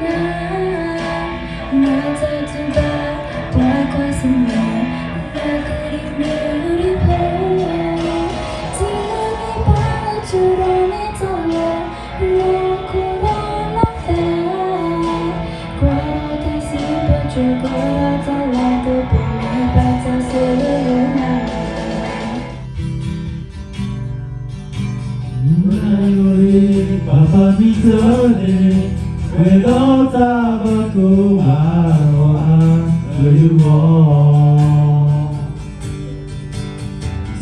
နတၢ်တူၢ်ဘၣ်ပှၤကွၢ်ဆၢၣ်မဲာ်, နကဒုးမ့ၢ်ဒုးဖျဲး, ထံလၢမ့ၢ်ပၢ်လၢကၠိဒီးမ့ၢ်တၢ်လၢ လၢခိၣ်ဒီးလၢသး, ကွၢ်ဒီးတၢ်စံးဘျုးကၠိ ကွၢ်ဒီးတၢ်လၢတၢ်ပာ်မ့ၢ်ဘၣ်တၢ်ဆိၣ်ဂ့ၤလၢနၤ မုၢ်နၤယိၤရံ ပၢ်ပၢ်မံၤတၢ်န့ၣ်, ဝဲဒီးတၢ်ဘၣ်ကိၢ်ဘၣ်ဂီၤအါလၢယဂီၢ်,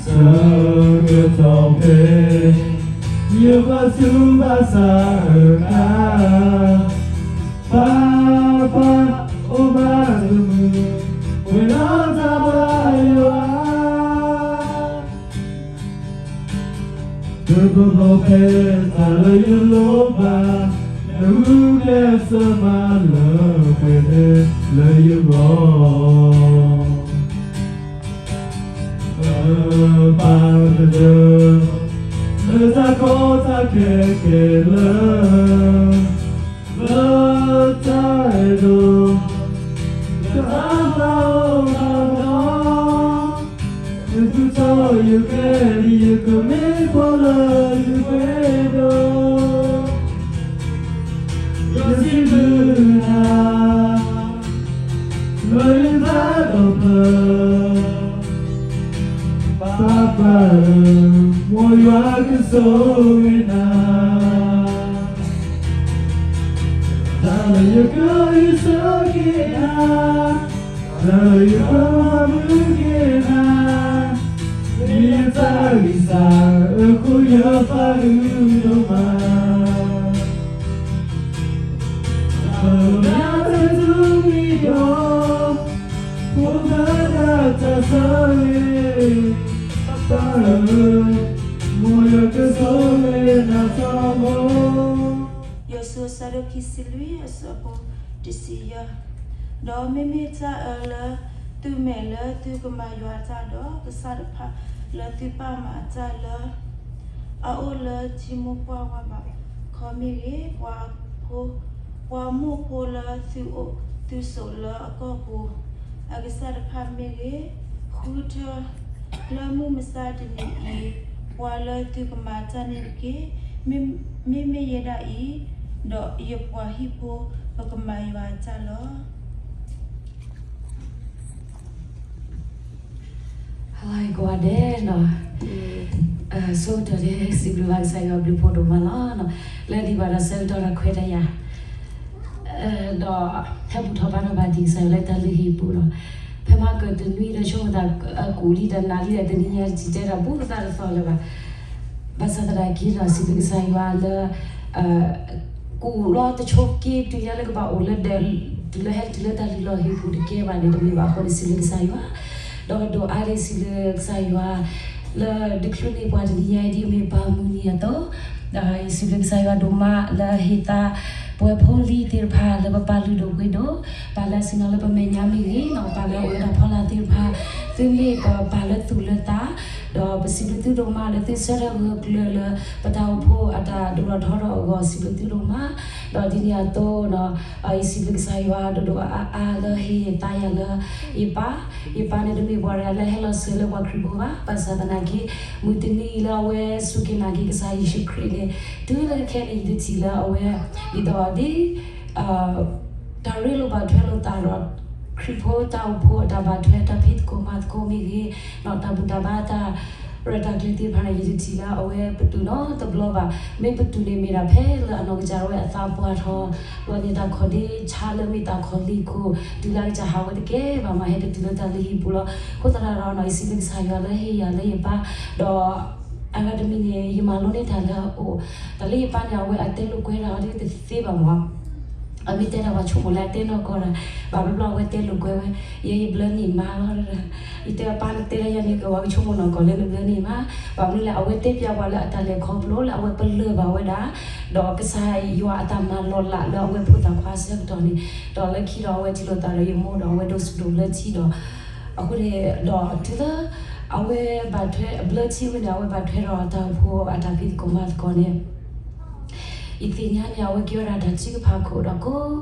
ဆၢကတီၢ်ဖဲ ယဘၣ်ဆူးဘၣ်ဆါအခါ, ပၢ်ပၢ်အိၣ်ဘၣ်တမုာ်, ဝဲဒီးတၢ်ဘၣ်ယွၤ တဘျီဘျီဖဲတၢ်လၢယလိၣ်ဘၣ်, နဂုာ်ကျဲးစၢးမၤလၢပှဲၤလၢယဂီၢ်, ပၢ်ကတၢၢ် လၢတၢ်ကီတၢ်ခဲခဲလၢာ် လၢတၢ်အဲၣ်ဒိး တၢ်ဘၣ်အီၣ်ဘၣ်အီ, နသူၣ်ထီၣ်ယကဲဒ်ယကမ့ၢ်ပှၤလၢသုးပှဲၤဒီး ယစံးဘျုးနၤ လၢယသးဒီဖျၢၣ် ပၢ်ပၢ်ဧၢ, မ်ယွၤကဆိၣ်ဂ့ၤနၤ, တၢ်လၢယကဟ့ၣ်ဆၢက့ၤနၤ, တၢ်လၢယကမၤမုာ်က့ၤနၤ, မ့ၢ်ယတၢ်ဂံၢ်စၢ်အဃိ ယသးဒူဒိၣ်မး တၢ်လၢမ့ၢ်အတၢ်တူၢ်မံၤဒီး ဖိသၣ်တၢ်ဆၢဂ့ၤ, ပၢ်ဧၢ, မ်ယွၤကဆိၣ်ဂ့ၤနၤထီဘိ. ယိၤၡူ အဆၢဒိၣ်ခံဆံလွံၢ် အဆၢဖိတဆံယဲၢ်, ဒီးမ့မ့ၢ်တၢ်အၢလၢသုမဲာ်လၢသုကမၤယွၤအတၢ်ဒီး ကစၢ်တဖၣ်လၢသုပာ်မၤအတၢ်လၢ အအိၣ်လၢထံမိၢ်ပှၢ်ဝါဘးခီမ့ၢ်ဂ့ၤ, ပှၤမိၢ်ဖိလၢသုအိၣ်သုဆိးလၢအကီၢ်ပူၤ အကစၢ်တဖၣ်မ့ၢ်ဂ့ၤ, ဃုထၢလၢမုၢ်မဆါတနံၤအံၤ ပှၤလၢသုကမၤတၢ်န့ၣ်တက့ၢ်. မ့မ့ၢ်ယဲဒၣ်အံၤ ဒီးယပှၤဟံၣ်ဖိ ပကမၤယွၤအတၢ်လီၤ. ဟါလၢကိးဂၤဒဲးနီၤ, ဆၢကတီၢ်န့ၣ် စံးဘျုးဘၣ်ကစၢ်ယွၤဘျုးဖှိၣ်ဒိၣ်မးလီၤ. လၢဒံးဘၣ်ဒီးဆၢကတီၢ်တၢ်ခွဲးတၢ်ယာ် ဒီးဟဲဘူၣ်ထီၣ်ဘါထီၣ်ဘၣ်ဒံးကစၢ်ယွၤလၢတၢ်လုၢ်ဟံၣ်ပူၤလီၤ. ဖဲမၤကၢၢ်တနွံဒီးဆိကမိၣ်သး အကူးလံဒီးနၤလံဒီးတနံၤညါတံၤတဲဒီး ဘူးကသးတသီၣ်လၢၤဘၣ်. ဘၣ်ဆၣ်သနာ်က့ဒီး စံးဘျုးကစၢ်ယွၤလၢ ကူးလီၤတဆိက့ တုၤညါလၢကဘၣ်အိၣ်လၢဒၢး တုၤလၢဟဲတုၤလၢတၢ်လုၢ်လီၢ်ဟံၣ်ပူၤတကဲဘၣ်န့ၣ် တမ့ၢ်ဘၣ်အဃိန့ၣ် စံးဘျုးကစၢ်ယွၤ, ဒီးဒိၣ်အါန့ၣ် စံးဘျုးကစၢ်ယွၤ လၢဒုးချုးန့ၢ်ပှၤတနံၤညါအံၤ ဒ်အမ့ၢ်ပၢ်မုၢ်နံၤအသိး, ဒီးယစံးဘျုးကစၢ်ယွၤဒိၣ်မးလၢဟ့ၣ်သး ပဝဲဖိလံၤသ့ၣ်တဖၣ်လၢပပာ်လုၢ်ဒိၣ်ပှ့ၤဒိၣ်, ပၢ်လၢအဆ့ၣ်နီၤလၢပမဲာ်ညါမ့ၢ်ဂ့ၤ, ဒီးပၢ်လၢအအိၣ်လၢတၢ်ဖီလာ်သ့ၣ်တဖၣ်, သုမ့ၢ်ပပၢ်လၢသူၣ်လၢသး, ဒီးပစံးဘျုးသုဒိၣ်မးလၢသုဆၢထၢၣ်ဂၢၢ်ကျၢၤလၢ ပတၢ်အိၣ်ဖှိၣ်အတၢ်ဒိၣ်ထီၣ်ထီထီၣ်အဂီၢ် စံးဘျုးသုဒိၣ်မး, ဒီးဒ်န့ၣ်အသိး ယစံးဘျုးကစၢ်ယွၤဒိၣ်ဒိၣ်အါအါလၢဟ့ၣ်သးယၤလၢ ယပၢ်, ယပၢ်န့ၣ်တမ့ၢ်ပှၤတဂၤလၢဟဲလီၤစၢၤလၢပှၤခရံာ်ဖိဘၣ်, ဘၣ်ဆၣ်သနာ်က့ မုၢ်တနံၤလၢအဝဲစူၢ်က့ၤနာ်က့ၤကစၢ်ယ့ၣ်ၡူးခရံာ်န့ၣ် တုၤလၢခဲအံၤန့ၣ် ယတထံၣ်လၢအဝဲ ဒ်သိးဒ် တၢ်ရ့လိာ်ဘၣ်ထွဲလိာ်သးဒီး ခရံာ်ဖိတၢ်အိၣ်ဖှိၣ်အတၢ်ဘၣ်ထွဲ တၢ်ဖံးသကိးမၤသကိးမ့ၢ်ဂ့ၤ, ဒီးတၢ်ဘူၣ်တၢ်ဘါတၢ်ရဲၣ်တၢ်ကျဲၤသ့ၣ်တဖၣ်န့ၣ် ယတထံၣ်လၢအဝဲပတုာ်နီတဘျီဘၣ်. မ့ၢ်ပတုာ်န့ၣ်မ့ၢ်ဒၣ်ဖဲလၢအနီၢ်ကစၢ်ဒၣ်ဝဲအသးပှၢ်ထီၣ် လီၤန့ၢ်တၢ်ခီၣ်ဒ့ဆါလၢမ့ၢ်တၢ်ခီၣ်လံၤခိၣ် တုၤလၢအကစၢ်ဟးဝဲတကဲဘၣ်မး ဟဲတတုၤလၢတၢ်လုၢ်ဟံၣ်ပူၤလီၤ. အဃိသတးဒီးနီၤ ယစံးဘျုးကစၢ်ယွၤလၢဟ့ၣ်ယၤလၢယပၢ်, ဒီးအဂၤတမံၤန့ၣ် ယမၤလိန့ၢ်တၢ်လၢအအိၣ်, တၢ်လၢယပၢ်န့ၣ် အဝဲအတဲလိာ်ကွဲတၢ်အီၤဒ်တသ့ဘၣ်မး အမ့ၢ်တဲတၢ်ပှၤဆိကမိၣ်လၢအတဲနီၢ်ကီၢ်တၢ်, ဘၣ်ဘျီဘျီအဝဲတဲလိာ်ကွဲဝဲ, ယဲယဘျၢန့ၢ်မးလီၤ. ယတဲပၢ်နတဲလၢယၤန့ၣ် ကဝဲကဆိကမိၣ်နီၢ်ကီၢ်လၢနဘျၢန့ၢ်မး, ဘၣ်မနုၤလဲၣ် အဝဲတဲပျးပှၤလၢအတၢ်လဲၤခီဖျိလၢအဝဲပလၢၢ်ဘၣ်ဝဲဒၣ်, ဒီးကစၢ်ယွၤအတၢ်မၤလီၤလးလၢအဝဲဖိသၣ်ခွါအဆၢကတီၢ်န့ၣ်, ဒီးလၢခံဒီးအဝဲထံၣ်လိာ်သးဒီးယမိၢ်ဒီးအဝဲဒိးစူးဒိးဘျၢထံဒီး အဃိန့ၣ်ဒီးတုၤလၢ အဝဲဘၣ်ထွဲအဘျၢထံဝဲန့ၣ် အဝဲဘၣ်ထွဲဒီးတၢ်အိၣ်ဖှိၣ်အတၢ်ဖံးသကိးမၤသကိးန့ၣ်, ယသ့ၣ်ညါန့ၣ် အဝဲကဲဝဲဒၣ်တၢ်ထုကဖၣ်ခိၣ်ဒီးကိး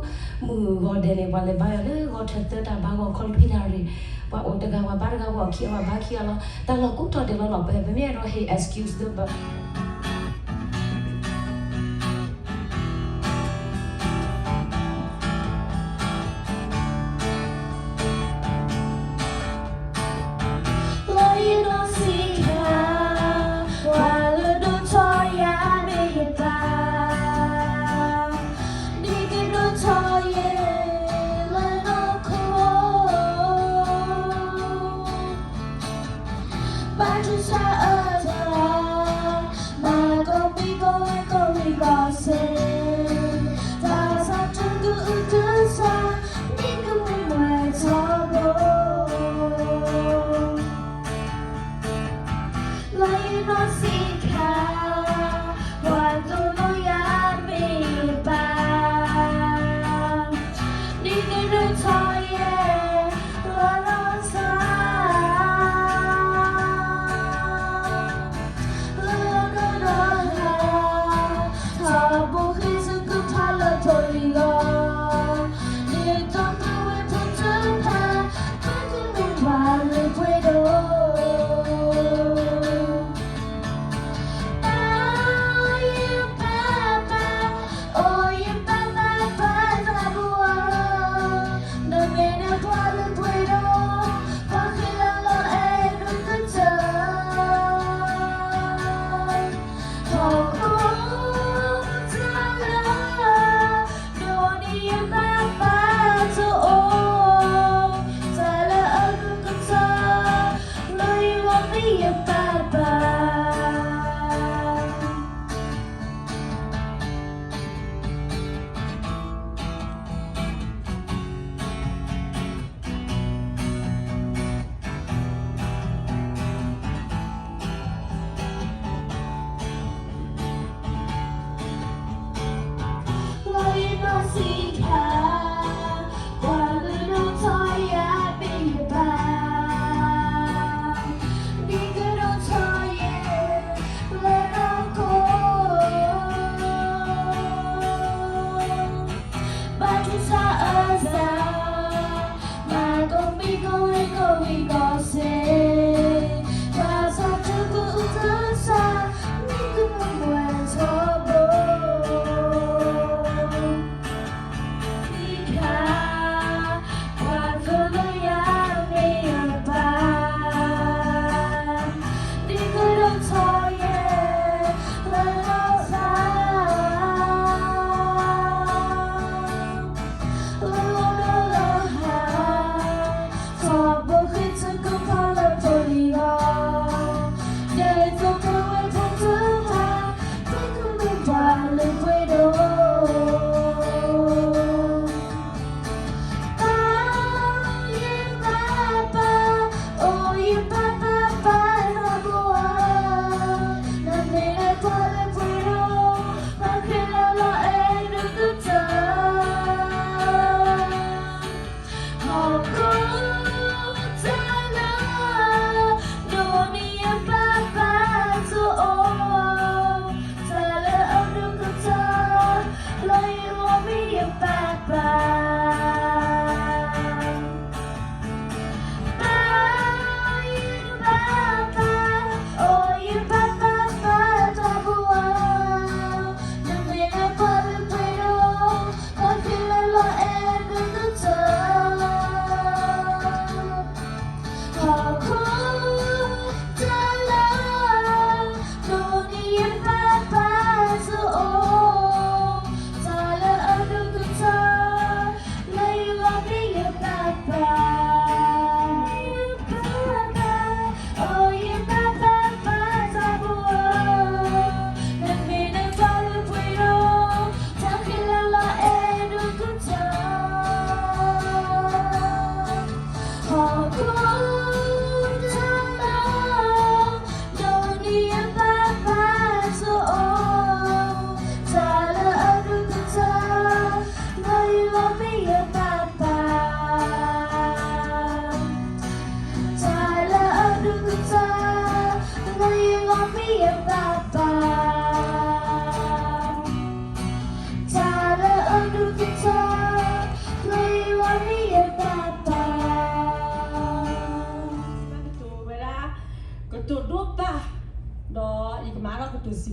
မုၢ်ဂီၤဒဲးန့ၣ် ပှၤလဲၤဘါယွၤလၢဂီၤထၢၣ်သၢတၢ်ဘါဂီၤခီတဖံးတၢ်ရ့ၣ်, ပှၤအိၣ်တဂၤပှၤဘါတဂၤ ပှၤအိၣ်ခံဂၤပှၤဘါခံဂၤလီၤ. တၢ်လီၢ်ကိးတီၤဒဲးလီၤလီၤ ပမ့ၢ်အဲၣ်ဒိးဟ့ၣ် excuse လၢဘၣ် လၢယနီၢ်ဆံးခါ, ပှၤလၢဒိၣ်ထီၣ်ယၤမ့ၢ်ယပၢ်, ဒ်ကဒိၣ်ထီၣ်ယဲလၢနီၢ်ခိ ဘါထုကဖၣ်အၢတၢ်, မၤကိးမံၤကိးဝဲကိးဝံၤကိးဆ့, တၢ်သးတကုၤအုးကစၢ်, မ့ၢ်ကမူၣ်မၤထီဘိ လၢယနီၢ်ဆံးခါ, ပှၤသိၣ်လိယၤမ့ၢ်ယပၢ်, ဒ်ကဒိၣ်ထီၣ်ယဲလၢနီၢ်သး လၢကဒီးဟါ, ထီဘိဃ့ထုကဖၣ်လၢထိၣ်လံၤလီၤ, ဒ်သိးမ့ၢ်ဝဲဖိတဖၣ်, မ့ၢ်ကမ့ၢ်ပှၤလၢပှဲၤဒီး ပၢ်ယပၢ်ပၢ်, အိၣ်ယပၢ်ပၢ်ပၢ်သးဘိအီၤ, နမ့ၢ်နပှၤလၢပှဲၤဒီး, ပှၤဃ့လီၤလီၤအဲၣ်ဒိးကတၢၢ် ဟီၣ်ခိၣ်တၢ်လီၢ်, ဒိးန့ၢ်ယပၢ်ပၢ်တအိၣ်, တၢ်လၢအဒိၣ်ကတၢၢ်, လၢယဂီၢ်မ့ၢ်ယပၢ်ပၢ် လၢယနီၢ်ဆံးခါ, ပှၤလၢဒိၣ်ထီၣ်ယၤမ့ၢ်ယပၢ်, ဒ်ကဒိၣ်ထီၣ်ယဲလၢနီၢ်ခိ ဘါထုကဖၣ်အၢတၢ်, မၤကိးမံၤကိးဝံၤကိးဝံၤကိးဆ့, တၢ်သးတကုၤအုးကစၢ်, မ့ၢ်ကမူၣ်မၤထီဘိ ဆံးခါ, ပှၤသိၣ်လိယၤမ့ၢ်ယပၢ်, ဒ်ကဒိၣ်ထီၣ်ယဲလၢနီၢ်သး လၢလီၤဒီးလီၤဟါ, ထီဘိဃ့ထုကဖၣ်လၢ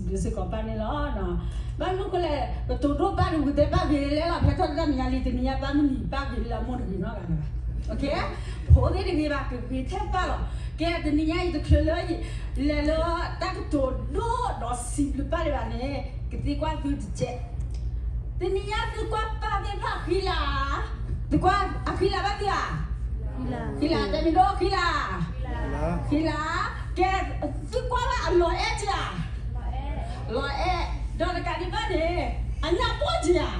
ဒုးစ့ၢ်ကီးပၢ်န့ၣ်လီၤ. ဘၣ်မနုၤအဃိလဲၣ်, ကတိၤဒိၣ်ပၢ်တဂ့ၤ တဲပၢ်ဂ့ၤလဲၣ်လီၤ, ဖဲထီၣ်တၢ်မဲာ်ညါလံ တနံၤညါပၢ်မ့ၢ်နံၤပၢ်ဂ့ၤလၢအမိၢ်တဂ့ၤနီတဂၤလၢၤဘၣ်. ဖိသ့ၣ်တဂ့ၤဘၣ်ကဂ့ၤထဲပၢ်လီၤ. ကဲတနံၤညါအံၤတချုးလၢ လဲၤလၢတၢ်ကတိၤဒိၣ်ဒီးစံးဘျုးပၢ်ဒံးဘၣ်န့ၣ် ကသံကွၢ်သုတကဲး. တနံၤညါသုကွၢ်ပၢ်သ့ၣ်တဖၣ်ဃံလၤ, သုကွၢ်အဃံလၤဘၣ်သုဧါ, ဃံလၤ, တဲမ့ၢ်ဒိၣ်ဃံလၤ, ဃံလၤ, ကဲ, သုကွၢ်ဘၣ်အလီၤအဲၣ်ဧါ, လီၤအဲၣ်, ဒီးတကးဒံးဘၣ်န့ၣ် အညၣ်ဘီၣ်ဧါ,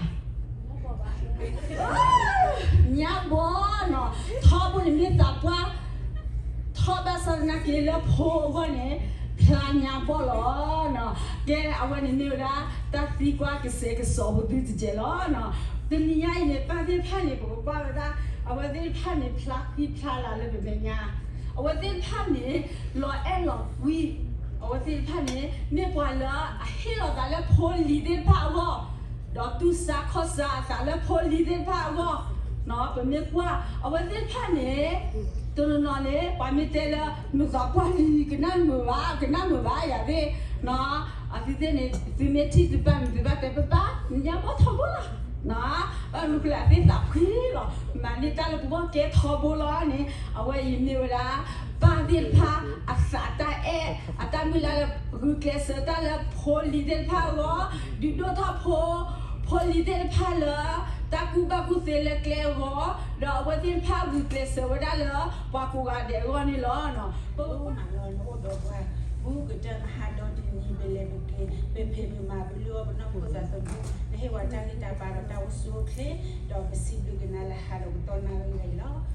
ညၣ်ဘီၣ်နီၤ, ထီဘိန့ၣ်မ့ၢ်သးပှၢ် ထီၣ်ဘၣ်ဆၣ်သနာ်က့လၢဖိအဂီၢ်န့ၣ် ဖျါညါဘီၣ်လီၤ. ကဲအဝဲန့ၣ်မ့ၢ်ဝဲဒၣ် တၢ်သံကွၢ်ကစဲးကစီးဖိသုတကဲးလီၤ. တနံၤညါအံၤန့ၣ် ပၢ်သ့ၣ်တဖၣ်န့ၣ် ပကကွၢ်ဝဲဒၣ် အဝဲသ့ၣ်တဖၣ်န့ၣ် ဖျါဃံဖျါလၤလၢပမဲာ်ညါ, အဝဲသ့ၣ်တဖၣ်န့ၣ် လီၤအဲၣ်လီၤကွံ, အဝဲသ့ၣ်တဖၣ်န့ၣ် မ့ၢ်ပှၤလၢအဟ့ၣ်လီၤသးလၢဖိလံၤသ့ၣ်တဖၣ်အဂီၢ် ဒီးတူၢ်ဆါခီၣ်ဆါအသးလၢဖိလံၤသ့ၣ်တဖၣ်အဂီၢ်, ပမ့ၢ်ကွၢ် အဝဲသ့ၣ်တဖၣ်န့ၣ် တနီၤနီၤန့ၣ် ပှၤမ့ၢ်တဲလၢ မုာ်သးပှၢ်လံ ကနၣ်မုာ်ဘၣ် ကနၣ်မုာ်ဘၣ်ယၤသ့ၣ်, အသုသ့ၣ်န့ၣ် သုမ့ၢ်ထံၣ်သုပၢ်န့ၣ် သုဘၣ်တဲပၢ်ပၢ် နညါဘီၣ်ထီဘိလီၤ. ဘၣ်မနုၤဃိလဲၣ် အသ့ၣ်သးဖှံလီၤ မၤန့ၢ်တၢ်လၢပဂီၢ်ကဲထီဘိလီၤန့ၣ် အဝဲအံၤမ့ၢ်ဝဲဒၣ် ပၢ်သ့ၣ်တဖၣ် အသးတၢ်အဲၣ် အတၢ်မုၢ်လၢ်လၢဂုာ်ကျဲးစၢးတၢ်လၢဖိလံၤသ့ၣ်တဖၣ်အဂီၢ်, ဒုးဒိၣ်ထီၣ်ဖိ ဖိလံၤသ့ၣ်တဖၣ်လၢ တၢ်ကူၣ်ဘၣ်ကူၣ်သ့လၢကျဲအဂီၢ်, ဒီးအဝဲသ့ၣ်တဖၣ်ဂုာ်ကျဲးစၢးဝဲဒၣ်လၢ ပှၤကိးဂၤဒဲးအဂီၢ်န့ၣ်လီၤ. ပမၤလီၤနအိၣ်ဒီးပှၤ ဘူးကတၢၢ်မဟါဒီတနံၤ ပလဲၤပက့ၤ ပဖံးပမၤပလုၢ်အီၣ်ပနီၢ်ခိသးသမူ နဟ့ၣ်ဝဲတၢ်ဂံၢ်တၢ်ဘါဒီးတၢ်အိၣ်ဆူၣ်အိၣ်ချ့ ဒီးပစံးဘျုးကနၤလၢဟါဒီးကတီၢ်နၣ်ရံၣ်ဝဲအံၤလီၤ.